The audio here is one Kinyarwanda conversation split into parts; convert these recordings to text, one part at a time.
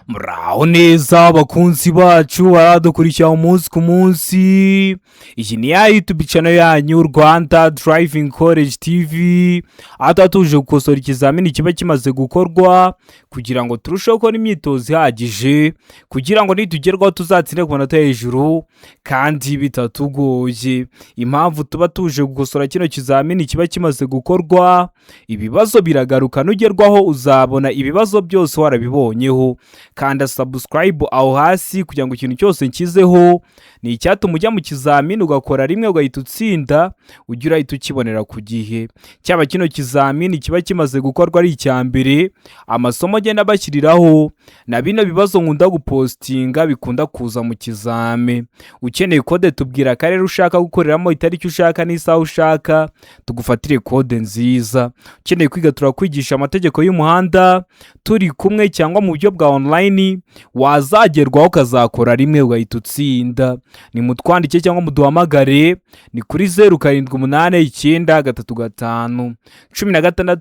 Muraho neza bakunzi bacu baradukurikira umunsi ku munsi. Iyi ni ya YouTube channel yanyu, Rwanda Driving College TV, aho tuba tuje gukosora ikizamini kiba kimaze gukorwa kugira ngo turusheho gukora imyitozo ihagije, kugira ngo nitugerwaho tuzatsinde ku manota hejuru kandi bitatugoye. Impamvu tuba tuje gukosora kino kizamini kiba kimaze gukorwa, ibibazo biragaruka. Nugerwaho uzabona ibibazo byose warabibonyeho. Kanda subscribe aho hasi kugira ngo ikintu cyose nshyizeho ni icyatuma ujya mu kizamini ugakora rimwe ugahita utsinda, ujye urahita ukibonera ku gihe. Cyaba kino kizamini kiba kimaze gukorwa ari icya mbere, amasomo agenda bashyiriraho na bino bibazo nkunda gupostinga bikunda kuza mu kizami. Ukeneye kode, tubwira akarere ushaka gukoreramo, itariki ushaka n'isaha ushaka, tugufatire kode nziza. Ukeneye kwiga, turakwigisha amategeko y'umuhanda turi kumwe cyangwa mu buryo bwa online, wazagerwaho ukazakora rimwe ugahita utsinda. Ni mutwandike cyangwa muduhamagare, ni kuri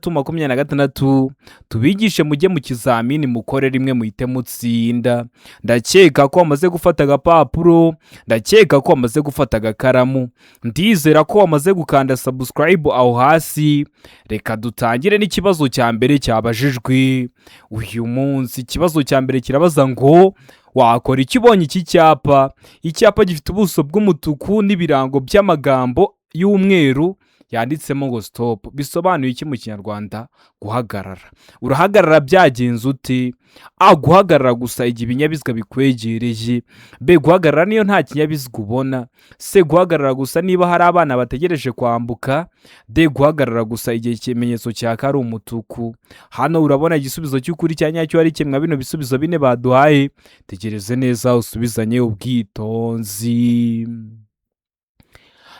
0789351626, tubigishe mujye mu kizamini mukore rimwe muhite mutsinda. Ndakeka ko wamaze gufata agapapuro, ndakeka ko wamaze gufata agakaramu, ndizera ko wamaze gukanda subscribe aho hasi. Reka dutangire n'ikibazo cya mbere cyabajijwe uyu munsi. Ikibazo cya mbere kirabaza ngo: wakora iki ubonye iki cyapa? Icyapa gifite ubuso bw'umutuku n'ibirango by'amagambo y'umweru yanditsemo ngo "stop". Bisobanuye iki mu Kinyarwanda? Guhagarara. Urahagarara byagenze ute? A, guhagarara gusa igihe ibinyabiziga bikwegereye. B, guhagarara niyo nta kinyabiziga ubona. C, guhagarara gusa niba hari abana bategereje kwambuka. D, guhagarara gusa igihe ikimenyetso cyaka ari umutuku. Hano urabona igisubizo cy'ukuri cya nyacyo ari kimwe bino bisubizo bine baduhaye. Tegereze neza usubizanye ubwitonzi.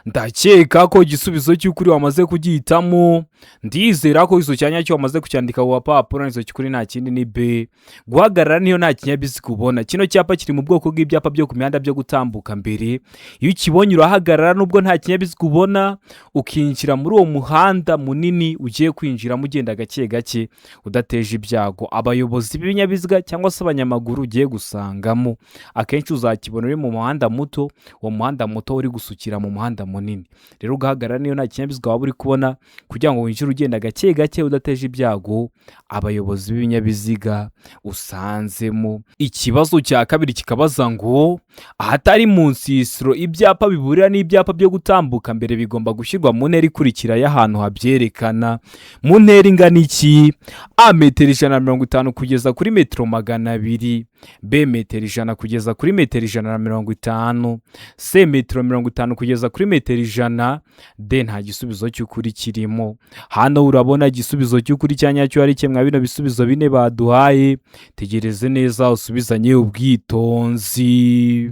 Ndakeka ko igisubizo cy'ukuri wamaze kugihitamo. Ndizera ko igisubizo cya nyacyo wamaze kucyandika ku gapapuro. Igisubizo cy'ukuri nta kindi, ni B, guhagarara niyo nta kinyabiziga ubona. Kino cyapa kiri mu bwoko bw'ibyapa byo ku mihanda byo gutambuka mbere. Iyo ukibonye urahagarara nubwo nta kinyabiziga ubona, ukinjira muri uwo muhanda munini ugiye kwinjiramo ugenda gake gake, udateje ibyago abayobozi b'ibinyabiziga cyangwa se abanyamaguru ugiye gusangamo. Akenshi uzakibona uri mu muhanda muto, uwo muhanda muto uri gusukira mu muhanda munini. Rero ugahagarara niyo nta kinyabiziga waba uri kubona, kugira ngo winjire ugenda gake gake udateje ibyago abayobozi b'ibinyabiziga usanzemo. Ikibazo cya kabiri kikabaza ngo: ahatari mu nsisiro, ibyapa biburira n'ibyapa byo gutambuka mbere bigomba gushyirwa mu ntera ikurikira y'ahantu habyerekana. Mu ntera ingana iki? A, metero 150 kugeza kuri metero 200. B, metero 100 kugeza kuri metero 150. C, metero 50 kugeza kuri metero 100. D, nta gisubizo cy'ukuri kirimo. Hano urabona igisubizo cy'ukuri cya nyacyo ari kimwe bino bisubizo bine baduhaye. Tegereze neza usubizanye ubwitonzi.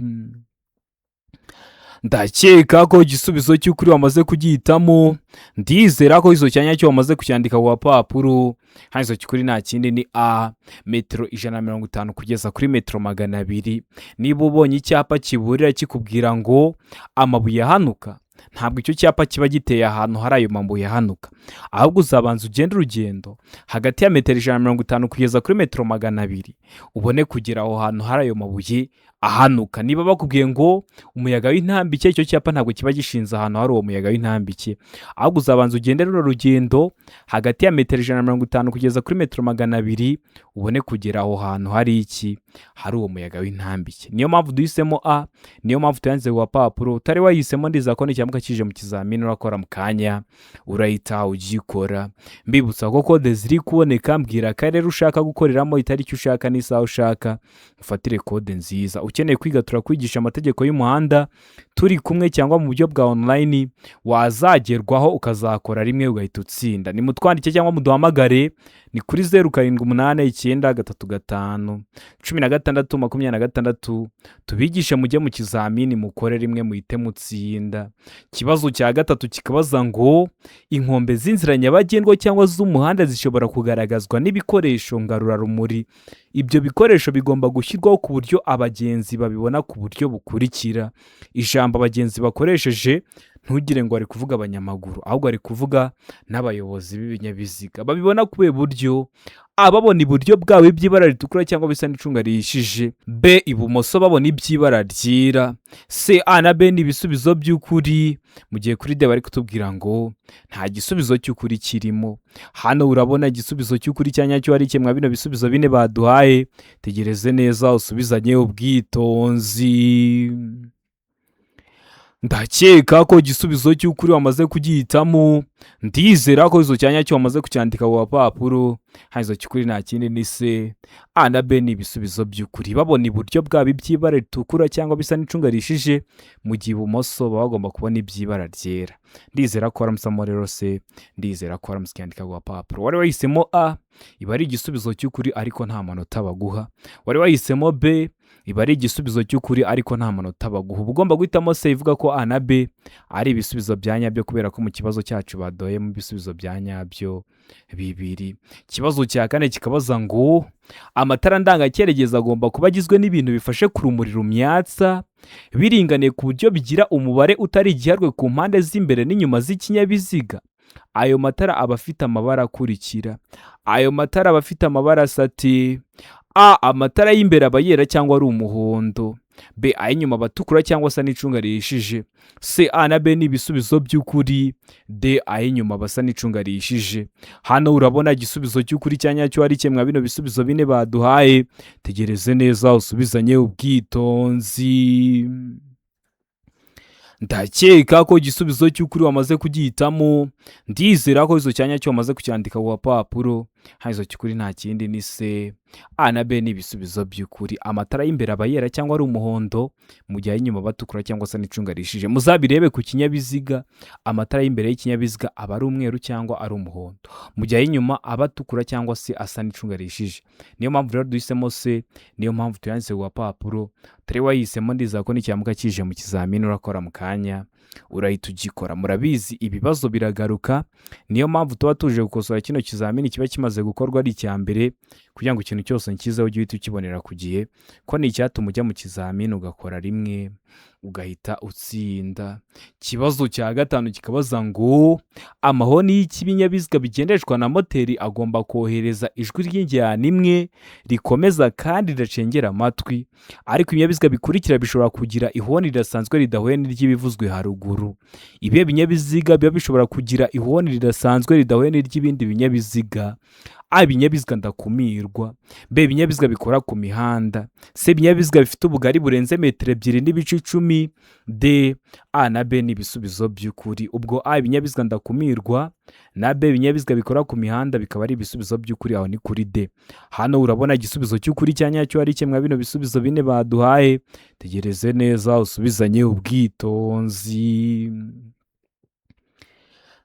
Ndakeka ko igisubizo cy'ukuri wamaze kugihitamo. Ndizera ko igisubizo cya nyacyo wamaze kucyandika ku gapapuro. Hano igisubizo cy'ukuri nta kindi, ni A, metero 150 kugeza kuri metero 200. Niba ubonye icyapa kiburira kikubwira ngo amabuye ahanuka, ntabwo icyo cyapa kiba giteye ahantu hari ayo mabuye ahanuka, ahubwo uzabanza ugende urugendo hagati ya metero 150 kugeza kuri metero 200, ubone kugera aho hantu hari ayo mabuye ahanuka. Niba bakubwiye ngo umuyaga w'intambike, icyo cyapa ntabwo kiba gishinze ahantu hari uwo muyaga w'intambike, ahubwo uzabanza ugende runo rugendo hagati ya metero 150 kugeza kuri metero 200, ubone kugera aho hantu hari iki? Hari uwo muyaga w'intambike. Niyo mpamvu duhisemo A, niyo mpamvu tuyanditse ku gapapuro. Utari wayihisemo, ndizera ko nicyamuka kije mu kizamini urakora mu kanya urahita ugikora. Mbibutsa ko kode ziri kuboneka. Mbwira akarere ushaka gukoreramo, itariki ushaka n'isaha ushaka, ufatire kode nziza. Ukeneye kwiga, turakwigisha amategeko y'umuhanda turi kumwe cyangwa mu buryo bwa online, wazagerwaho ukazakora rimwe ugahita utsinda. Nimutwandike cyangwa muduhamagare, ni kuri 0789351626, tubigishe mujye mu kizamini mukore rimwe muhite mutsinda. Ikibazo cya gatatu kikabaza ngo: inkombe z'inzira nyabagendwa cyangwa z'umuhanda zishobora kugaragazwa n'ibikoresho ngarurarumuri. Ibyo bikoresho bigomba gushyirwaho ku buryo abagenzi babibona ku buryo bukurikira. Ijambo abagenzi bakoresheje Ntugire ngo ari kuvuga abanyamaguru, ahubwo ari kuvuga n'abayobozi b'ibinyabiziga. Babibona kubera buryo A babona iburyo bwabo iby'ibara ritukura cyangwa bisa n'icunga rihishije, B ibumoso babona iby'ibara ryera, C A na B ni ibisubizo by'ukuri, mu gihe kuri D bari kutubwira ngo nta gisubizo cy'ukuri kirimo. Hano urabona igisubizo cy'ukuri cya nyacyo ari kimwe bino bisubizo bine baduhaye. Tegereze neza usubizanye ubwitonzi. Ndakeka ko igisubizo cy'ukuri wamaze kugihitamo. Ndizera ko izo cyanya cyo wamaze kucyandika ku gapapuro. Hano cy'ukuri nta kindi ni C, A na B ni ibisubizo by'ukuri. Babona iburyo bwabo iby'ibara ritukura cyangwa bisa n'icunga rihishije, mu gihe ibumoso baba bagomba kubona iby'ibara ryera. Ndizera ko waramusamo rero C, ndizera ko waramutse ucyandika ku gapapuro. Wari wahisemo A, iba ari igisubizo cy'ukuri ariko nta manota baguha. Wari wahisemo B, iba ari igisubizo cy'ukuri ariko nta manota baguha. Uba ugomba guhitamo C ivuga ko A na B ari ibisubizo bya nyabyo, kubera ko mu kibazo cyacu badoyemo ibisubizo bya nyabyo bibiri. Ikibazo cya kane kikabaza ngo amatara ndangacyerekezo agomba kuba agizwe n'ibintu bifashe ku rumuri rumyatsa, biringaniye ku buryo bigira umubare utari igiharwe ku mpande z'imbere n'inyuma z'ikinyabiziga. Ayo matara aba afite amabara akurikira. Ayo matara aba afite amabara asa ati: A amatara y'imbere aba yera cyangwa ari umuhondo, B ay'inyuma aba atukura cyangwa asa n'icunga rihishije, C A na B ni ibisubizo by'ukuri, D ay'inyuma aba asa n'icunga rihishije. Hano urabona igisubizo cy'ukuri cya nyacyo ari kimwe bino bisubizo bine baduhaye. Tegereze neza usubizanye ubwitonzi. Ndakeka ko igisubizo cy'ukuri wamaze kugihitamo. Ndizera ko izo cyanya cyo wamaze kucyandika ku gapapuro. Hano cy'ukuri nta kindi ni C, A na B ni ibisubizo by'ukuri. Amatara y'imbere aba yera cyangwa ari umuhondo, mu gihe ay'inyuma aba atukura cyangwa se n'icunga rihishije. Muzabirebe ku kinyabiziga, amatara y'imbere y'ikinyabiziga aba ari umweru cyangwa ari umuhondo, mu gihe ay'inyuma aba atukura cyangwa se asa n'icunga rihishije. Niyo mpamvu rero duhisemo C, niyo mpamvu tuyanditse ku gapapuro. Utari wayihisemo, ndizera ko nicyamuka kije mu kizamini urakora mu kanya urahita ugikora. Murabizi ibibazo biragaruka, niyo mpamvu tuba tuje gukosora kino kizamini kiba kimaze gukorwa ari icya mbere, kugira ngo ikintu cyose nkizeho ujye uhita ukibonera ku gihe, ko ni icyatuma ujya mu kizamini ugakora rimwe ugahita utsinda. Ikibazo cya gatanu kikabaza ngo amahoni y'ibinyabiziga bigendeshwa na moteri agomba kohereza ijwi ry'injyana imwe rikomeza kandi ridacengera amatwi, ariko ibinyabiziga bikurikira bishobora kugira ihoni ridasanzwe ridahuye n'iry'ibivuzwe haruguru. Ibihe binyabiziga biba bishobora kugira ihoni ridasanzwe ridahuye n'iry'ibindi binyabiziga? A ibinyabiziga ndakumirwa, B ibinyabiziga bikora ku mihanda, C ibinyabiziga bifite ubugari burenze metero 2.10, D A na B ni ibisubizo by'ukuri. Ubwo A ibinyabiziga ndakumirwa na B ibinyabiziga bikora ku mihanda bikaba ari ibisubizo by'ukuri, aho ni kuri D. Hano urabona igisubizo cy'ukuri cya nyacyo ari kimwe bino bisubizo bine baduhaye. Tegereze neza usubizanye ubwitonzi.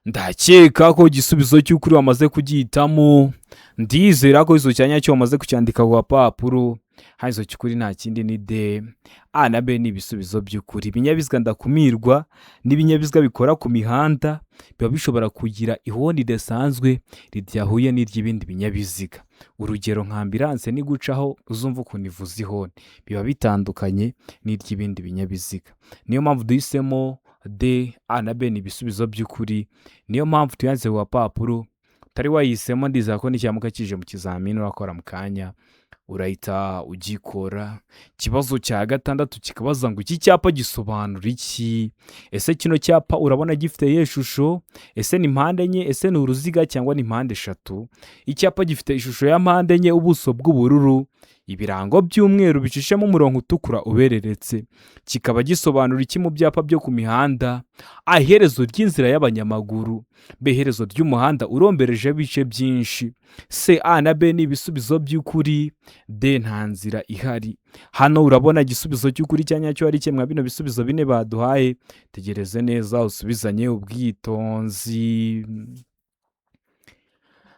Ndakeka ko igisubizo cy'ukuri wamaze kugihitamo. Ndizera ko izo cyanya cyo wamaze kucyandika ku gapapuro. Hano izo cy'ukuri nta kindi ni D, A na B ni ibisubizo by'ukuri. Ibinyabiziga ndakumirwa n'ibinyabiziga bikora ku mihanda biba bishobora kugira ihoni ridasanzwe ridahuye n'iry'ibindi binyabiziga. Urugero nka ambulance nigucaho uzumva ukuntu ivuza ihoni, biba bitandukanye n'iry'ibindi binyabiziga. Niyo mpamvu duhisemo D, A na B ni ibisubizo by'ukuri, niyo mpamvu tuyanditse ku gapapuro. Utari wayihisemo, ndizera ko nicyamuka kije mu kizamini urakora mu kanya urahita ugikora. Ikibazo cya gatandatu kikabaza ngo iki cyapa gisobanura iki? Ese kino cyapa urabona gifite iyihe shusho? Ese ni mpande enye? Ese ni uruziga cyangwa ni mpande eshatu? Icyapa gifite ishusho ya mpande enye, ubuso bw'ubururu, ibirango by'umweru bicishemo umurongo utukura ubereretse. Kikaba gisobanura iki mu byapa byo ku mihanda? A iherezo ry'inzira y'abanyamaguru, B iherezo ry'umuhanda uromberejeho ibice byinshi, C A na B ni ibisubizo by'ukuri, D nta nzira ihari. Hano urabona igisubizo cy'ukuri cya nyacyo ari kimwe bino bisubizo bine baduhaye. Tegereze neza usubizanye ubwitonzi.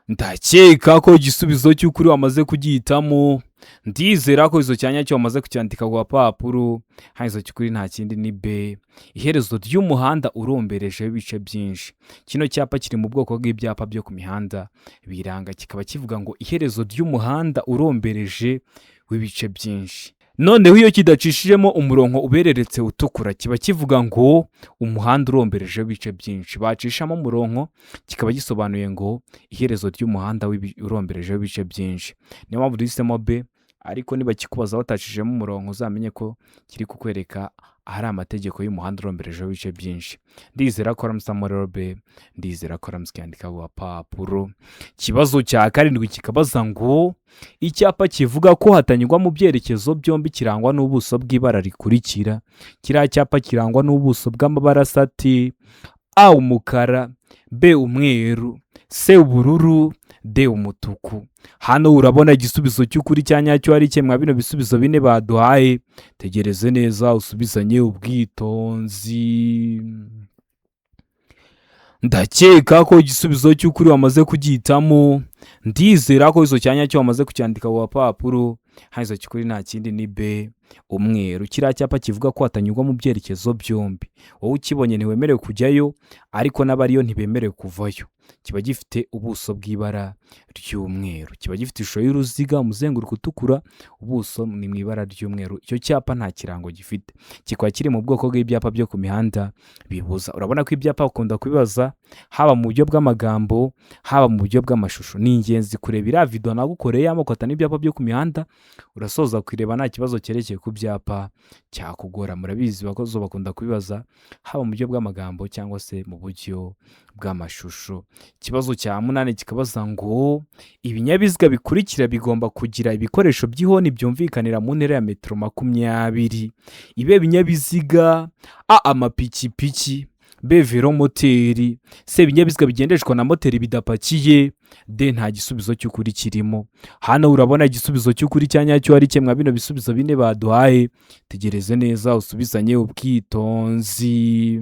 Ndakeka ko igisubizo cy'ukuri wamaze kugihitamo. Ndizera ko izo cyanya cyo wamaze kucyandika ku gapapuro. Hano izo cy'ukuri nta kindi ni B iherezo ry'umuhanda uromberejeho ibice byinshi. Kino cyapa kiri mu bwoko bw'ibyapa byo ku mihanda biranga, kikaba kivuga ngo iherezo ry'umuhanda urombereje w'ibice byinshi. Noneho iyo kidacishijemo umurongo ubereretse utukura, kiba kivuga ngo umuhanda uromberejeho ibice byinshi. Bacishamo umurongo, kikaba gisobanuye ngo iherezo ry'umuhanda uromberejeho ibice byinshi. Niyo mpamvu duhisemo B. Ariko niba kikubaza batacishijemo umurongo, uzamenye ko kiri kukwereka ahari amategeko y'umuhanda uromberejeho ibice byinshi. Ndizera ko aramusamo rero B, ndizera ko aramusikandika ku gapapuro. Ikibazo cya karindwi kikabaza ngo icyapa kivuga ko hatanyurwa mu byerekezo byombi kirangwa n'ubuso bw'ibara rikurikira. Kiriya cyapa kirangwa n'ubuso bw'amabara asa ati: A umukara, B umweru, C ubururu, D umutuku. Hano urabona igisubizo cy'ukuri cya nyacyo ari mwa bino bisubizo bine baduhaye. Tegereze neza usubizanye ubwitonzi. Ndakeka ko igisubizo cy'ukuri wamaze kugihitamo. Ndizera ko izo cya nyacyo wamaze kucyandika ku gapapuro. Hano izo cy'ukuri nta kindi ni B umweru. Kiriya cyapa kivuga ko hatanyurwa mu byerekezo byombi, wowe ukibonye ntiwemerewe kujyayo, ariko n'abariyo ntibemerewe kuvayo. Kiba gifite ubuso bw'ibara ry'umweru, kiba gifite ishusho y'uruziga, umuzenguruko utukura, ubuso ni mu ibara ry'umweru. Icyo cyapa nta kirango gifite, kikaba kiri mu bwoko bw'ibyapa byo ku mihanda bibuza. Urabona ko ibyapa bakunda kubibaza haba mu buryo bw'amagambo, haba mu buryo bw'amashusho. Ni ingenzi kureba iriya video nagukoreye y'amoko atanu y'ibyapa byo ku mihanda, urasoza kuyireba nta kibazo cyerekeye ku byapa cyakugora. Murabizi, abakozi bakunda kubibaza haba mu buryo bw'amagambo cyangwa se mu buryo bw'amashusho. Ikibazo cya munani kikabaza ngo ibinyabiziga bikurikira bigomba kugira ibikoresho by'ihoni byumvikanira mu ntera ya metero 20. Ibe binyabiziga: A amapikipiki, B velomoteri, C ibinyabiziga bigendeshwa na moteri bidapakiye, D nta gisubizo cy'ukuri kirimo. Hano urabona igisubizo cy'ukuri cya nyacyo ari mwa bino bisubizo bine baduhaye. Tegereze neza usubizanye ubwitonzi.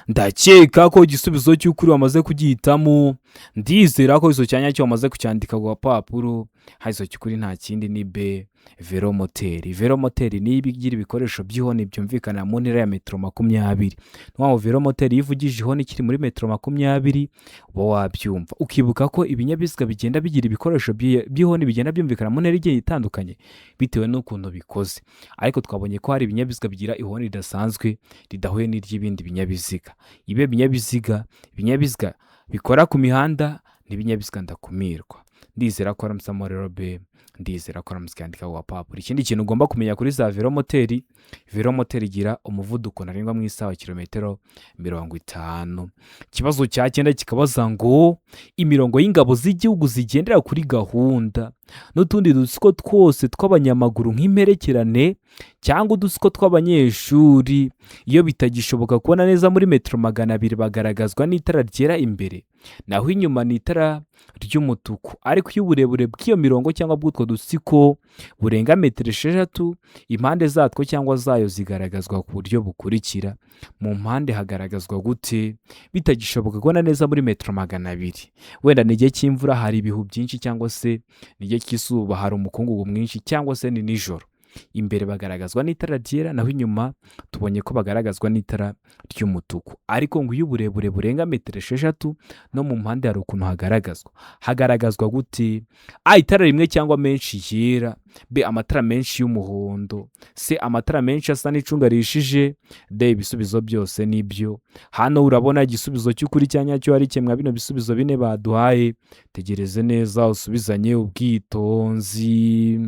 Ndakeka ko igisubizo cy'ukuri wamaze kugihitamo. Ndizera ko izo cya nyacyo wamaze kucyandika ku gapapuro. Hano izo cy'ukuri nta kindi ni B velomoteri. Velomoteri niyo iba igira ibikoresho by'ihoni byumvikana mu ntera ya metero 20. Ni ngo velomoteri iyo ivugije ihoni ikiri muri metero 20 uba wabyumva. Ukibuka ko ibinyabiziga bigenda bigira ibikoresho by'ihoni bigenda byumvikana mu ntera igiye itandukanye bitewe n'ukuntu bikoze. Ariko twabonye ko hari ibinyabiziga bigira ihoni ridasanzwe ridahuye n'iry'ibindi binyabiziga. Ibe binyabiziga, ibinyabiziga bikora ku mihanda n'ibinyabiziga ndakumirwa. Ndizera ko aramusamo rero B, ndizera ko aramusikandika ku gapapuro. Ikindi kintu ugomba kumenya kuri za velomoteri, velomoteri igira umuvuduko ntarengwa mu isaha wa kilometero 50. Ikibazo cya cyenda kikabaza ngo imirongo y'ingabo z'igihugu zigendera kuri gahunda n'utundi dutsiko twose tw'abanyamaguru nk'imperekerane cyangwa udutsiko tw'abanyeshuri, iyo bitagishoboka kubona neza muri metero 200 bagaragazwa n'itara ryera imbere, naho inyuma ni itara ry'umutuku. Ariko iyo uburebure bw'iyo mirongo cyangwa bw'utwo dutsiko burenga metero 6, impande zatwo cyangwa zayo zigaragazwa ku buryo bukurikira. Mu mpande hagaragazwa gute bitagishoboka kubona neza muri metero 200? Wenda ni igihe cy'imvura hari ibihu byinshi, cyangwa se ni igihe cy'izuba hari umukungugu mwinshi, cyangwa se ni nijoro. Imbere bagaragazwa n'itara ryera, naho inyuma tubonye ko bagaragazwa n'itara ry'umutuku. Ariko ngo iyo uburebure burenga metero 6, no mu mpande hari ukuntu hagaragazwa. Hagaragazwa gute? A itara rimwe cyangwa menshi yera, B amatara menshi y'umuhondo, C amatara menshi asa n'icunga rihishije, D ibisubizo byose nibyo. Hano urabona igisubizo cy'ukuri cya nyacyo ari mwa bino bisubizo bine baduhaye. Tegereze neza usubizanye ubwitonzi.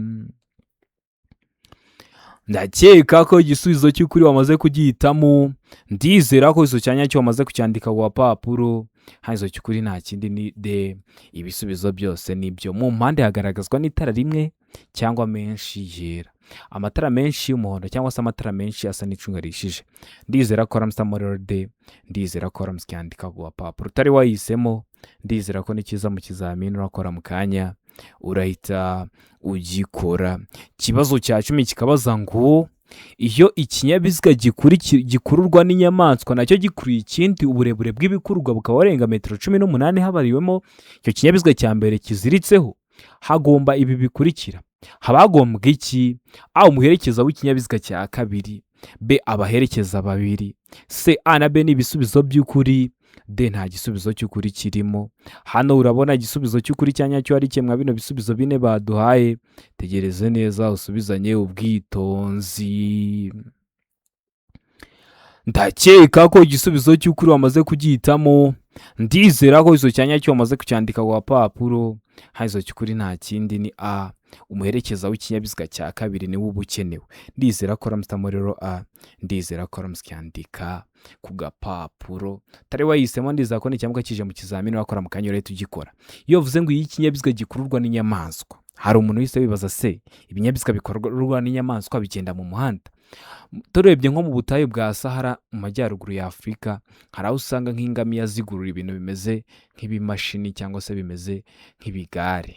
Ndakeka ko igisubizo cy'ukuri wamaze kugihitamo. Ndizera ko izo cya nyacyo wamaze kucyandika ku gapapuro. Hano izo cy'ukuri nta kindi ni D ibisubizo byose nibyo. Mu mpande hagaragazwa n'itara rimwe cyangwa menshi yera, amatara menshi y'umuhondo, cyangwa se amatara menshi asa n'icunga rihishije. Ndizera ko aramusamo rero D, ndizera ko aramusyandika ku gapapuro. Utari wayihisemo, ndizera ko nikiza mu kizamini urakora mu kanya urahita ugikora. Ikibazo cya 10 kikabaza ngo iyo ikinyabiziga gikururwa n'inyamaswa nacyo gikuruye ikindi, uburebure bw'ibikururwa bukaba burenga metero 18 habariwemo icyo kinyabiziga cya mbere kiziritseho, hagomba ibi bikurikira. Haba hagombwa iki? A umuherekeza w'ikinyabiziga cya kabiri, B abaherekeza babiri, C A na B ni ibisubizo by'ukuri. D nta gisubizo cy'ukuri kirimo. Hano urabona igisubizo cy'ukuri cya nyacyo ari kimwe bino bisubizo bine baduhaye. Tegereze neza usubizanye ubwitonzi. Ndakeka ko igisubizo cy'ukuri wamaze kugihitamo. Ndizera ko icyo cya nyacyo wamaze kucyandika ku gapapuro. Hano icyo cy'ukuri nta kindi ni A, umuherekeza w'ikinyabiziga cya kabiri niwe uba ukenewe. Ndizera ko uramusitamo rero A, ndizera ko uramusyandika ku gapapuro. Utari wayihisemo, ndizera ko nicyamuka kije mu kizamini wakora mu kanya urahita ugikora. Iyo bavuze ngo iyo ikinyabiziga gikururwa n'inyamaswa, hari umuntu wese wibaza: se ibinyabiziga bikururwa n'inyamaswa bigenda mu muhanda? Turebye nko mu butayu bwa Sahara mu majyaruguru ya Afurika, hari aho usanga nk'ingamiya zigurura ibintu bimeze nk'ibimashini cyangwa se bimeze nk'ibigare.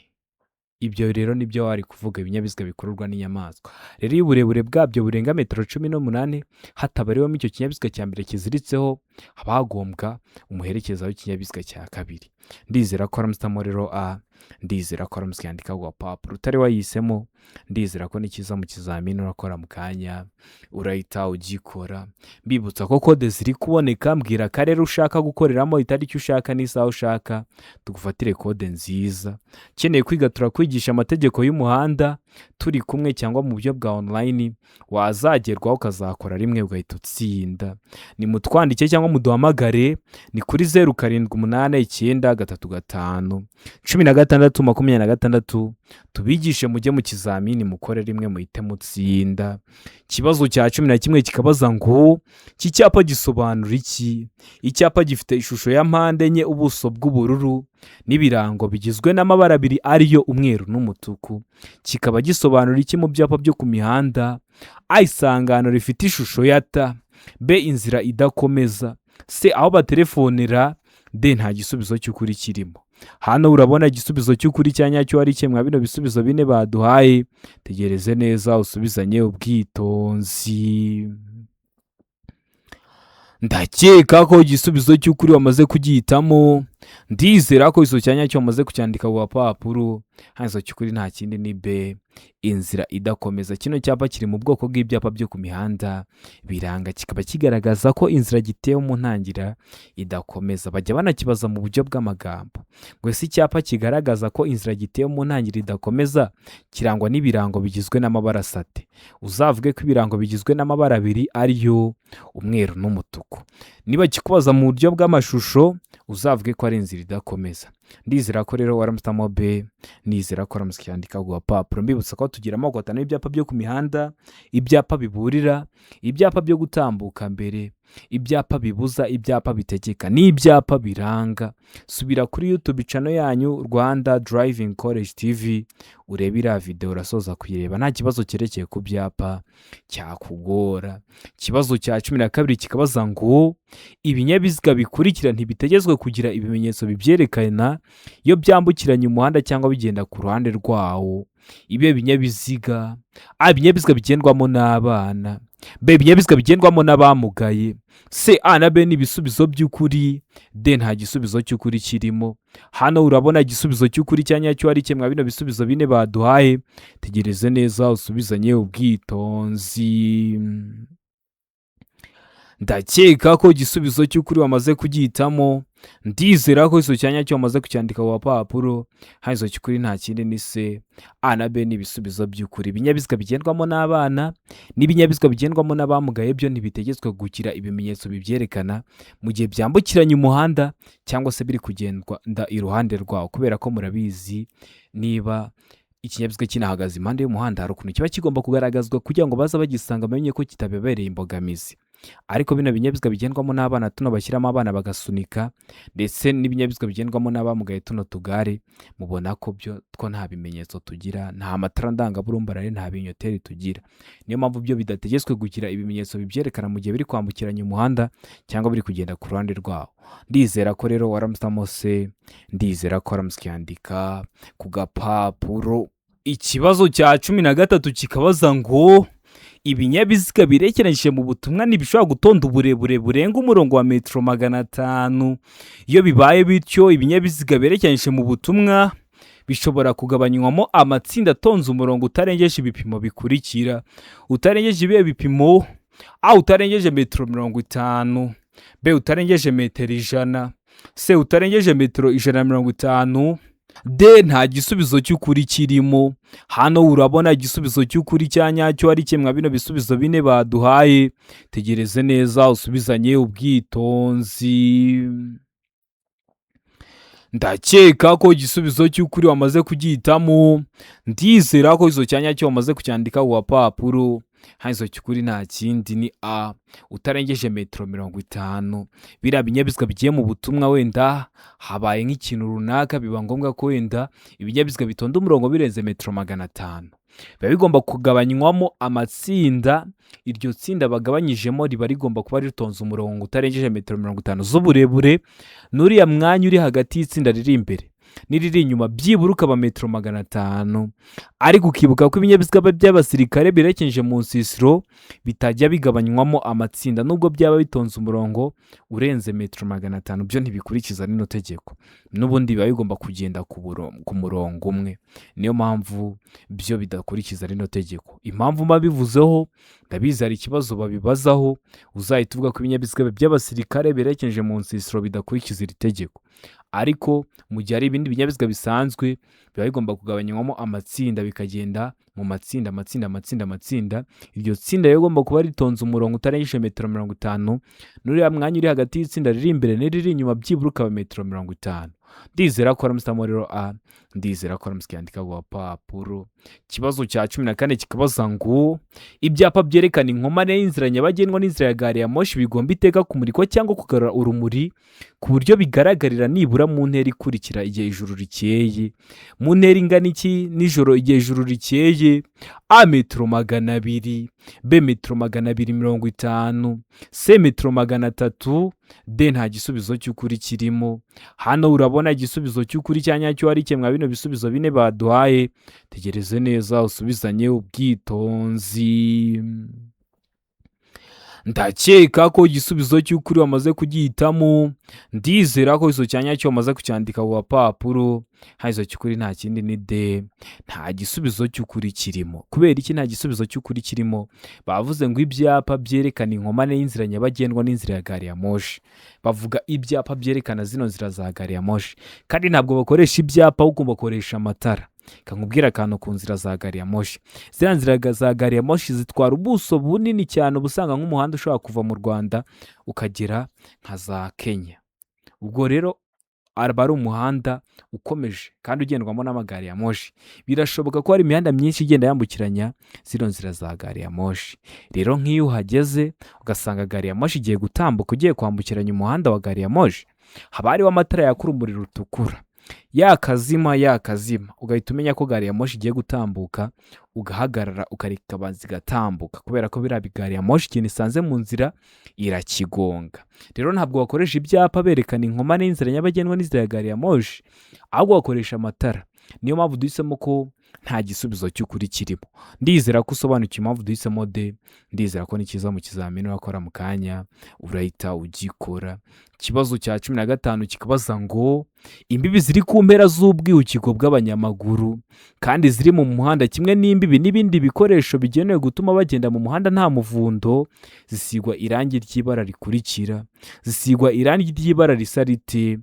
Ibyo rero nibyo wari kuvuga ibinyabiziga bikururwa n'inyamaswa. Rero iyo uburebure bwabyo burenga metero 18 hatabariwemo icyo kinyabiziga cya mbere kiziritseho, haba hagombwa umuherekeza w'ikinyabiziga cya kabiri. Ndizera ko uramusitamo rero A, ndizera ko uramusyandika ku gapapuro. Utari wayihisemo, ndizera ko nikiza mu kizamini urakora mu kanya urahita ugikora. Mbibutsa ko kode ziri kuboneka. Mbwira akarere ushaka gukoreramo, itariki ushaka n'isaha ushaka, tugufatire kode nziza. Ukeneye kwiga, turakwigisha amategeko y'umuhanda turi kumwe cyangwa mu buryo bwa online, wazagerwaho ukazakora rimwe ugahita utsinda. Nimutwandike cyangwa muduhamagare, ni kuri 0789351626, tubigishe mujye mu kizamini mukore rimwe muhite mutsinda. Ikibazo cya 11 kikabaza ngo iki cyapa gisobanura iki? Icyapa gifite ishusho ya mpande enye, ubuso bw'ubururu n'ibirango bigizwe n'amabara abiri ariyo umweru n'umutuku, kikaba gisobanura iki mu byapa byo ku mihanda? A, isangano rifite ishusho ya T; B, inzira idakomeza; C, aho batelefonera; D, nta gisubizo cy'ukuri kirimo. Hano urabona igisubizo cy'ukuri cya nyacyo ari kimwe bino bisubizo bine baduhaye. Tegereze neza usubizanye ubwitonzi. Ndakeka ko igisubizo cy'ukuri wamaze kugihitamo. Ndizera ko icyo cya nyacyo wamaze kucyandika ku gapapuro. Hano icyo cy'ukuri nta kindi ni B, inzira idakomeza. Kino cyapa kiri mu bwoko bw'ibyapa byo ku mihanda biranga, kikaba kigaragaza ko inzira gitewe mu ntangira idakomeza. Bajya banakibaza mu buryo bw'amagambo ngo ese icyapa kigaragaza ko inzira gitewe mu ntangiriro idakomeza kirangwa n'ibirango bigizwe n'amabara asate? Uzavuge ko ibirango bigizwe n'amabara abiri ariyo umweru n'umutuku. Niba kikubaza mu buryo bw'amashusho, uzavuge ko ari inzira idakomeza. Ndizera ko rero waramusitamo B, nizera ko waramutse ucyandika ku gapapuro. Mbibutsa ko tugira amoko atanu y'ibyapa byo ku mihanda: ibyapa biburira, ibyapa byo gutambuka mbere, ibyapa bibuza, ibyapa bitegeka n'ibyapa biranga. Subira kuri YouTube channel yanyu Rwanda Driving College TV urebe iriya videwo, urasoza kuyireba nta kibazo cyerekeye ku byapa cyakugora. Ikibazo cya 12 kikabaza ngo ibinyabiziga bikurikira ntibitegetswe kugira ibimenyetso bibyerekana iyo byambukiranya umuhanda cyangwa bigenda ku ruhande rwawo. Ibi binyabiziga: A, ibinyabiziga bigendwamo n'abana; B, ibinyabiziga bigendwamo n'abamugaye; C, A na B ni ibisubizo by'ukuri; D, nta gisubizo cy'ukuri kirimo. Hano urabona igisubizo cy'ukuri cya nyacyo ari kimwe bino bisubizo bine baduhaye. Tegereze neza usubizanye ubwitonzi. Ndakeka ko igisubizo cy'ukuri wamaze kugihitamo. Ndizera ko icyo cya nyacyo wamaze kucyandika ku gapapuro. Hano icyo cy'ukuri nta kindi ni C, A na B ni ibisubizo by'ukuri. Ibinyabiziga bigendwamo n'abana n'ibinyabiziga bigendwamo n'abamugaye byo ntibitegetswe kugira ibimenyetso bibyerekana mu gihe byambukiranya umuhanda cyangwa se biri kugendwa iruhande rwawo, kubera ko murabizi, niba ikinyabiziga kinahagaze impande y'umuhanda hari ukuntu kiba kigomba kugaragazwa kugira ngo baza bagisanga bamenye ko kitababereye imbogamizi. Ariko bino binyabiziga bigendwamo n'abana, tuno bashyiramo abana bagasunika, ndetse n'ibinyabiziga bigendwamo n'abamugaye, tuno tugare, mubona ko byo two nta bimenyetso tugira, nta matara ndangaburumbarare, nta binyoteri tugira. Niyo mpamvu byo bidategetswe kugira ibimenyetso bibyerekana mu gihe biri kwambukiranya umuhanda cyangwa biri kugenda ku ruhande rwawo. Ndizera ko rero waramusitamo C, ndizera ko waramutse ukiyandika ku gapapuro. Ikibazo cya 13 kikabaza ngo ibinyabiziga birekeranyije mu butumwa ntibishobora gutonda uburebure burenga umurongo wa metero 500. Iyo bibaye bityo, ibinyabiziga birekeranyije mu butumwa bishobora kugabanywamo amatsinda atonze umurongo utarengeje ibipimo bikurikira. Utarengeje ibihe bipimo? A, utarengeje metero 50. B utarengeje metero 100, C utarengeje metero 150, D nta gisubizo cy'ukuri kirimo. Hano urabona igisubizo cy'ukuri cya nyacyo ari kimwe bino bisubizo bine baduhaye. Tegereze neza usubizanye ubwitonzi. Ndakeka ko igisubizo cy'ukuri wamaze kugihitamo. Ndizera ko izo cya nyacyo wamaze kucyandika ku gapapuro. Hano izo cy'ukuri nta kindi ni A utarengeje metero 50. Biriya binyabiziga bigiye mu butumwa, wenda habaye nk'ikintu runaka, biba ngombwa ko wenda ibinyabiziga bitonda umurongo birenze metero 500, biba bigomba kugabanywamo amatsinda. Iryo tsinda bagabanyijemo riba rigomba kuba ritonze umurongo utarengeje metero 50 z'uburebure, n'uriya mwanya uri hagati y'itsinda riri imbere n'iriri inyuma byibura ukaba metero 500. Ariko ukibuka ko ibinyabiziga by'abasirikare birekeje mu nsisiro bitajya bigabanywamo amatsinda, nubwo byaba bitonze umurongo urenze metero 500, byo ntibikurikiza rino tegeko, n'ubundi biba bigomba kugenda ku murongo umwe. Niyo mpamvu byo bidakurikiza rino tegeko. Impamvu mba bivuzeho, ndabizi hari ikibazo babibazaho, uzahita uvuga ko ibinyabiziga by'abasirikare birekeje mu nsisiro bidakurikiza iri tegeko. Ariko mu gihe hari ibindi binyabiziga bisanzwe, biba bigomba kugabanywamo amatsinda, bikagenda mu matsinda, amatsinda, amatsinda, amatsinda. Iryo tsinda rero rigomba kuba ritonze umurongo utarengeje metero 50, n'uriya mwanya uri hagati y'itsinda riri imbere n'iriri inyuma byibura ukaba metero 50. Ndizera ko waramusitamo rero A, ndizera ko waramusika yandika ku gapapuro. Ikibazo cya 14 kikabaza ngo ibyapa byerekana inkomane y'inzira nyabagendwa n'inzira ya gari ya moshi bigomba iteka kumurikwa cyangwa kugarura urumuri ku buryo bigaragarira nibura mu ntera ikurikira igihe ijuru rikeye. Mu ntera ingana iki nijoro igihe ijuru rikeye? A metero 200, B metero 250, C metero 300, D nta gisubizo cy'ukuri kirimo. Hano urabona igisubizo cy'ukuri cya nyacyo ari kimwe bino bisubizo bine baduhaye. Tegereze neza usubizanye ubwitonzi. Ndakeka ko igisubizo cy'ukuri wamaze kugihitamo. Ndizera ko izo cya nyacyo wamaze kucyandika ku gapapuro. Hano izo cy'ukuri nta kindi ni D, nta gisubizo cy'ukuri kirimo. Kubera iki nta gisubizo cy'ukuri kirimo? Bavuze ngo ibyapa byerekana inkomane y'inzira nyabagendwa n'inzira ya gari ya moshi. Bavuga ibyapa byerekana zino nzira za gari ya moshi, kandi ntabwo bakoresha ibyapa, ahubwo bakoresha amatara. Kakubwira akantu ku nzira za gari ya moshi. Ziriya nzira za gari ya moshi zitwara ubuso bunini cyane, uba usanga nk'umuhanda ushobora kuva mu Rwanda ukagera nka za Kenya. Ubwo rero aba ari umuhanda ukomeje kandi ugendwamo n'amagari ya moshi. Birashoboka ko hari imihanda myinshi igenda yambukiranya zino nzira za gari ya moshi. Rero nk'iyo uhageze ugasanga gari ya moshi igiye gutambuka, ugiye kwambukiranya umuhanda wa gari ya moshi, haba hariho amatara yaka urumuri rutukura, yakazima yakazima, ugahita umenya ko gari ya moshi igiye gutambuka, ugahagarara ukareka ikabanza igatambuka, kubera ko biriya gari ya moshi ikintu isanze mu nzira irakigonga. Rero ntabwo bakoresha ibyapa berekana inkomane y'inzira nyabagendwa n'inzira ya gari ya moshi, ahubwo bakoresha amatara. Niyo mpamvu duhisemo ko nta gisubizo cy'ukuri kirimo. Ndizera ko usobanukiwe impamvu duhisemo D. Ndizera ko nikiza mu kizamini urakora mu kanya urahita ugikora. Ikibazo cya 15 kikabaza ngo imbibi ziri ku mpera z'ubwihukiko bw'abanyamaguru kandi ziri mu muhanda kimwe n'imbibi n'ibindi bikoresho bigenewe gutuma bagenda mu muhanda nta muvundo, zisigwa irangi ry'ibara rikurikira. Zisigwa irangi ry'ibara risa rite?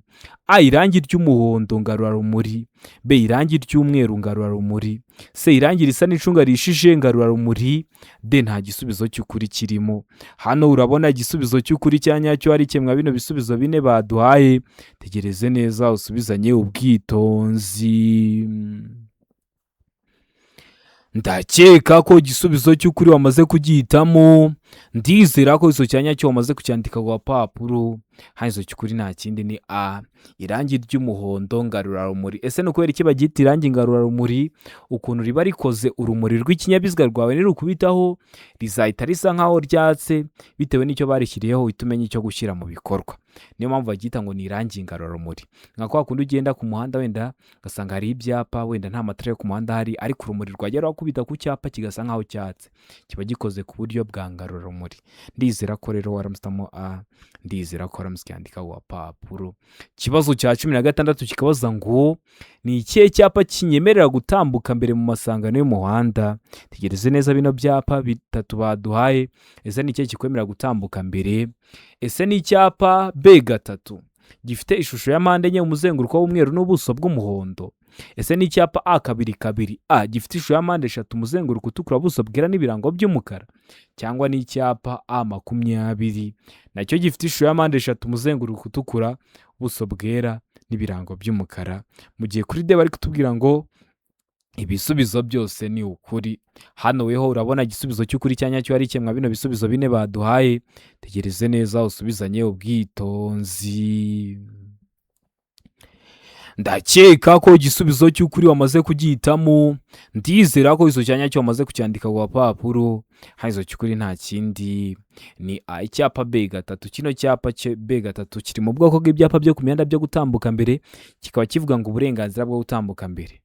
A irangi ry'umuhondo ngarurarumuri, B irangi ry'umweru ngarurarumuri, C irangi risa n'icunga rihishije ngarurarumuri, D nta gisubizo cy'ukuri kirimo. Hano urabona igisubizo cy'ukuri cya nyacyo ari kimwe bino bisubizo bine baduhaye. Tegereze neza usubizanye ubwitonzi. Ndakeka ko igisubizo cy'ukuri wamaze kugihitamo. Ndizera ko icyo cya nyacyo wamaze kucyandika ku gapapuro. Hano icyo cy'ukuri nta kindi ni A irangi ry'umuhondo ngarurarumuri. Ese ni ukubera iki baryita irangi ngarurarumuri? Ukuntu riba rikoze, urumuri rw'ikinyabiziga rwawe nirukubitaho rizahita risa nkaho ryatse, bitewe n'icyo barishyiriyeho uhita umenya icyo gushyira mu bikorwa. Niyo mpamvu baryita ngo ni irangi ngarurarumuri. Nka kwa kundi ugenda ku muhanda, wenda ugasanga hari ibyapa, wenda nta matara yo ku muhanda ahari, ariko urumuri rwagera rwakubita ku cyapa kigasa nkaho cyatse, kiba gikoze ku buryo bwa ngarurarumuri. Ndizera ko rero waramusitamo A, ndizera ko waramutse ukiyandika ku gapapuro. Ikibazo cya 16 kikabaza ngo: ni ikihe cyapa kinyemerera gutambuka mbere mu masangano y'umuhanda? Tegereze neza bino byapa bitatu baduhaye. Ese ni ikihe kikwemerera gutambuka mbere? Ese ni icyapa B3 gifite ishusho ya mpande enye, umuzenguruko w'umweru n'ubuso bw'umuhondo? Ese ni icyapa A22A gifite ishusho ya mpande eshatu, umuzenguruko utukura, ubuso bwera n'ibirango by'umukara? Cyangwa ni icyapa A20 nacyo gifite ishusho ya mpande eshatu, umuzenguruko utukura, ubuso bwera n'ibirango by'umukara? Mu gihe kuri D bari kutubwira ngo ibisubizo byose ni ukuri. Hano weho urabona igisubizo cy'ukuri cya nyacyo ari mwa bino bisubizo bine baduhaye? Tegereze neza usubizanye ubwitonzi. Ndakeka ko igisubizo cy'ukuri wamaze kugihitamo. Ndizera ko igisubizo cya nyacyo wamaze kucyandika ku gapapuro. Hano igisubizo cy'ukuri nta kindi ni A, icyapa B3. Kino cyapa B3 kiri mu bwoko bw'ibyapa byo ku mihanda byo gutambuka mbere, kikaba kivuga ngo uburenganzira bwo gutambuka mbere.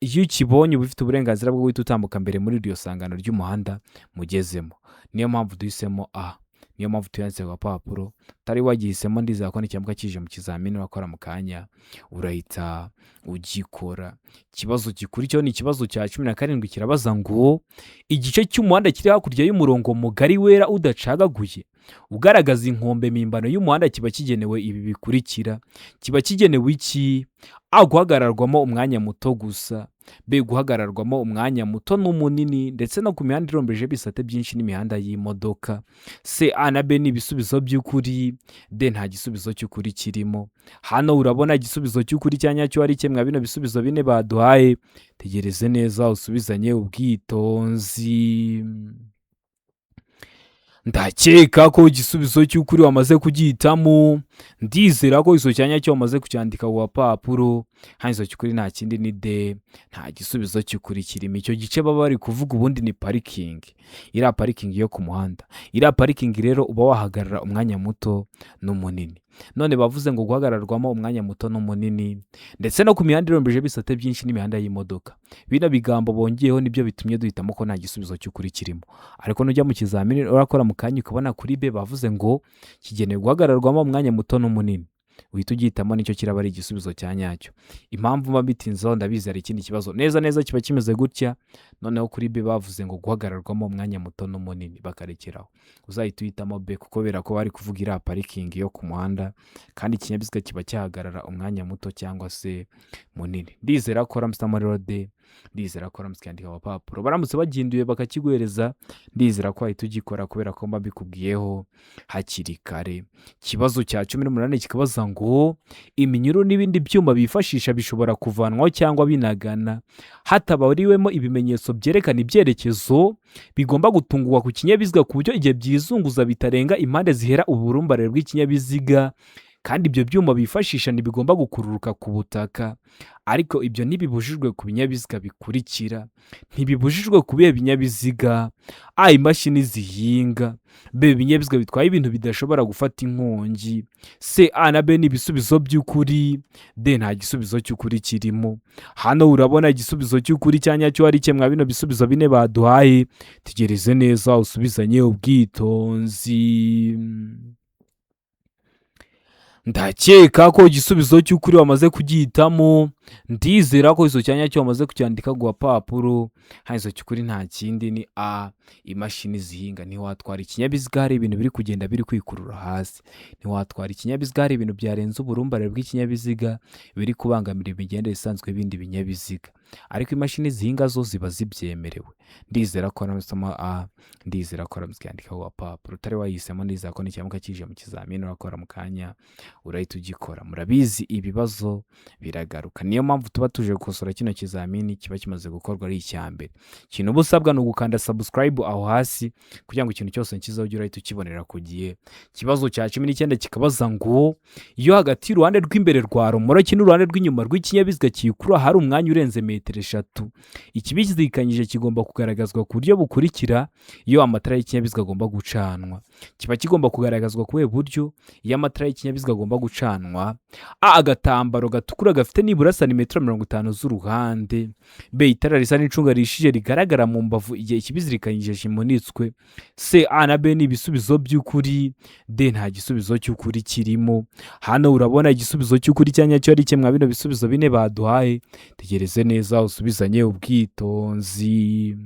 Iyo ukibonye uba ufite uburenganzira bwo guhita utambuka mbere muri iryo sangano ry'umuhanda mugezemo. Niyo mpamvu duhisemo A, niyo mpamvu tuyanditse ku gapapuro. Utari wagihisemo, ndizera ko nikiramuka kije mu kizamini wakora mu kanya urahita ugikora. Ikibazo gikurikiyeho ni ikibazo cya 17, kirabaza ngo: igice cy'umuhanda kiri hakurya y'umurongo mugari wera udacagaguye ugaragaza inkombe mpimbano y'umuhanda kiba kigenewe ibi bikurikira. Kiba kigenewe iki? A, guhagararwamo umwanya muto gusa. B, guhagararwamo umwanya muto n'umunini ndetse no ku mihanda irombeje ibisate byinshi n'imihanda y'imodoka. C, A na B ni ibisubizo by'ukuri. D, nta gisubizo cy'ukuri kirimo. Hano urabona igisubizo cy'ukuri cya nyacyo ari mwa bino bisubizo bine baduhaye? Tegereze neza usubizanye ubwitonzi. Ndakeka ko igisubizo cy'ukuri wamaze kugihitamo. Ndizera ko igisubizo cya nyacyo wamaze kucyandika ku gapapuro. Hano igisubizo cy'ukuri nta kindi ni D, nta gisubizo cy'ukuri kirimo. Icyo gice baba bari kuvuga ubundi ni parikingi, iriya parikingi yo ku muhanda. Iriya parikingi rero uba wahagarara umwanya muto n'umunini. None bavuze ngo guhagararwamo umwanya muto n'umunini ndetse no ku mihanda irombeje ibisate byinshi n'imihanda y'imodoka. Bino bigambo bongeyeho nibyo bitumye duhitamo ko nta gisubizo cy'ukuri kirimo. Ariko nujya mu kizamini urakora mu kanya ukabona kuri B bavuze ngo kigenewe guhagararwamo umwanya muto n'umunini, uhita ugihitamo, nicyo kiraba ari igisubizo cya nyacyo. Impamvu mba mbitinzeho, ndabizi hari ikindi kibazo neza neza kiba kimeze gutya, noneho kuri B bavuze ngo guhagararwamo umwanya muto n'umunini bakarekeraho. Uzahita uhitamo B kuko kubera ko bari kuvuga iriya parikingi yo ku muhanda, kandi ikinyabiziga kiba cyahagarara umwanya muto cyangwa se munini. Ndizera ko waramutse rero D, ndizera ko waramutse ukandika agapapuro, baramutse bagihinduye bakakiguhereza, ndizera ko wahita ugikora kubera ko mba mbikubwiyeho hakiri kare. Ikibazo cya 18 kikabaza ngo: iminyururu n'ibindi byuma bifashisha bishobora kuvanwaho cyangwa binagana hatabariwemo ibimenyetso byerekana ibyerekezo bigomba gutungurwa ku kinyabiziga, ku buryo igihe byizunguza bitarenga impande zihera uburumbarare bw'ikinyabiziga, kandi ibyo byuma bifashisha ntibigomba gukururuka ku butaka. Ariko ibyo ntibibujijwe ku binyabiziga bikurikira. Ntibibujijwe ku bihe binyabiziga? A, imashini zihinga. B, ibinyabiziga bitwaye ibintu bidashobora gufata inkongi. C, A na B ni ibisubizo by'ukuri. D, nta gisubizo cy'ukuri kirimo. Hano urabona igisubizo cy'ukuri cya nyacyo ari mwa bino bisubizo bine baduhaye? Tegereze neza usubizanye ubwitonzi. Ndakeka ko igisubizo cy'ukuri wamaze kugihitamo. Ndizera ko igisubizo cya nyacyo wamaze kucyandika ku gapapuro. Hano igisubizo cy'ukuri nta kindi ni A, imashini zihinga. Ntiwatwara ikinyabiziga hari ibintu biri kugenda biri kwikurura hasi. Ntiwatwara ikinyabiziga hari ibintu byarenze uburumbarare bw'ikinyabiziga biri kubangamira imigendere isanzwe y'ibindi binyabiziga. Ariko imashini zihinga zo ziba zibyemerewe. Ndizera ko warahisemo A, ndizera ko waramutse ukiyandika ku gapapuro. Utari wayihisemo, ndizera ko nikiramuka kije mu kizamini urakora mu kanya urahita ugikora. Murabizi ibibazo biragaruka, niyo mpamvu tuba tuje gukosora kino kizamini kiba kimaze gukorwa ari icya mbere. Ikintu uba usabwa ni ugukanda subscribe aho hasi kugira ngo ikintu cyose nkizaho ujye urahita ukibonera ku gihe. Ikibazo cya 19 kikabaza ngo: iyo hagati y'uruhande rw'imbere rwa romoroki n'uruhande rw'inyuma rw'ikinyabiziga kiyikurura hari umwanya urenze metero metero 3. Ikibizirikanyije kigomba kugaragazwa ku buryo bukurikira iyo amatara y'ikinyabiziga agomba gucanwa. Kiba kigomba kugaragazwa ku buhe buryo iyo amatara y'ikinyabiziga agomba gucanwa? A, agatambaro gatukura gafite nibura santimetero 50 z'uruhande. B, itara risa n'icunga rihishije rigaragara mu mbavu igihe ikibizirikanyije kimunitswe. C, A na B ni ibisubizo by'ukuri. D, nta gisubizo cy'ukuri kirimo. Hano urabona igisubizo cy'ukuri cya nyacyo ari kimwe bino bisubizo bine baduhaye. Tegereze neza usubizanye ubwitonzi.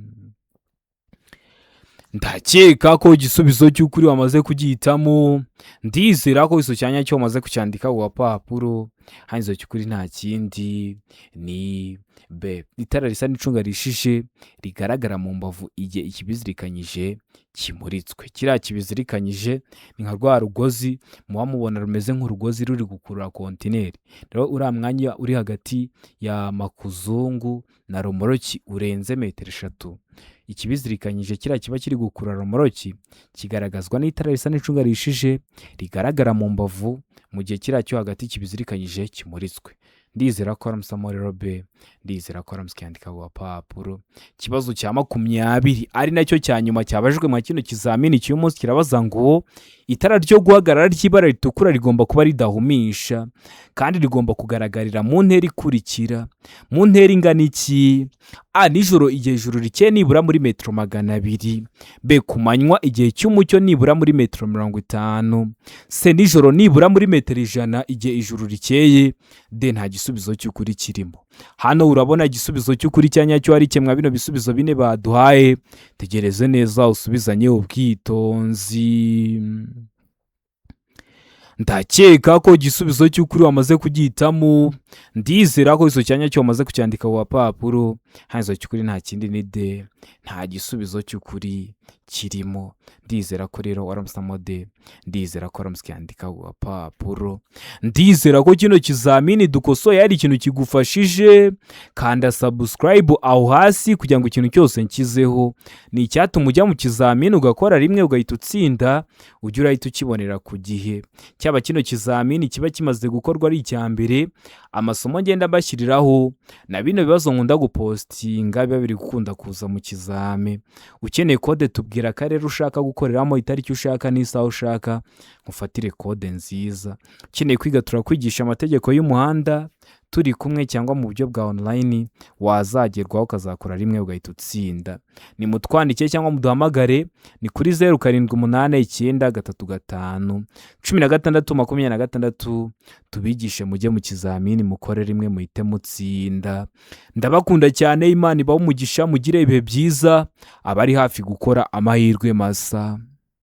Ndakeka ko igisubizo cy'ukuri wamaze kugihitamo. Ndizera ko iso cyanya cyo wamaze kucyandika ku gapapuro. Hano iso cy'ukuri nta kindi ni B, itara risa n'icunga rishije rigaragara mu mbavu igihe ikibizirikanyije kimuritswe. Kiriya kibizirikanyije ni nka rwa rugozi muba mubona rumeze nk'urugozi ruri gukurura kontineri. Rero uriya mwanya uri hagati ya makuzungu na romoroki urenze metero 3, ikibizirikanyije kiriya kiba kiri gukurura romoroki kigaragazwa n'itara risa n'icunga rihishije rigaragara mu mbavu mu gihe kiriya cyo hagati kibizirikanyije kimuritswe. Ndizera ko aramusamo rero B, ndizera ko aramusa yandika ku gapapuro. Ikibazo cya 20 ari nacyo cya nyuma cyabajijwe mu kino kizamini cy'uyu munsi kirabaza ngo itara ryo guhagarara ry'ibara ritukura rigomba kuba ridahumisha kandi rigomba kugaragarira mu ntera ikurikira. Mu ntera ingana iki? A, nijoro igihe ijuru rikeye nibura muri metero 200. B, ku manywa igihe cy'umucyo nibura muri metero 50. C, nijoro nibura muri metero 100 igihe ijuru rikeye. D, nta gisubizo cy'ukuri kirimo. Hano urabona igisubizo cy'ukuri cya nyacyo ari kimwe bino bisubizo bine baduhaye. Tegereze neza usubizanye ubwitonzi. Ndakeka ko igisubizo cy'ukuri wamaze kugihitamo. Ndizera ko iso cyanya cyo wamaze kucyandika ku gapapuro. Hano iso cy'ukuri nta kindi ni D, nta gisubizo cy'ukuri kirimo. Ndizera ko rero waramusamo D, ndizera ko waramusa yandika ku gapapuro. Ndizera ko kino kizamini dukosoye hari ikintu kigufashije. Kanda subscribe aho hasi kugira ngo ikintu cyose nshyizeho ni icyatuma ujya mu kizamini ugakora rimwe ugahita utsinda, ujye urahita ukibonera ku gihe. Cyaba kino kizamini kiba kimaze gukorwa ari icya mbere, amasomo ngenda mbashyiriraho na bino bibazo nkunda gupostinga biba biri gukunda kuza mu kizame. Ukeneye kode tubwira akarere ushaka gukoreramo, itariki ushaka n'isaha ushaka, ngufatire kode nziza. Ukeneye kwiga turakwigisha amategeko y'umuhanda turi kumwe cyangwa mu buryo bwa online, wazagerwaho ukazakora rimwe ugahita utsinda. Nimutwandike cyangwa muduhamagare ni kuri 0789351626, tubigishe mujye mu kizamini mukore rimwe muhite mutsinda. Ndabakunda cyane, Imana ibahe umugisha, mugire ibihe byiza, abari hafi gukora amahirwe masa.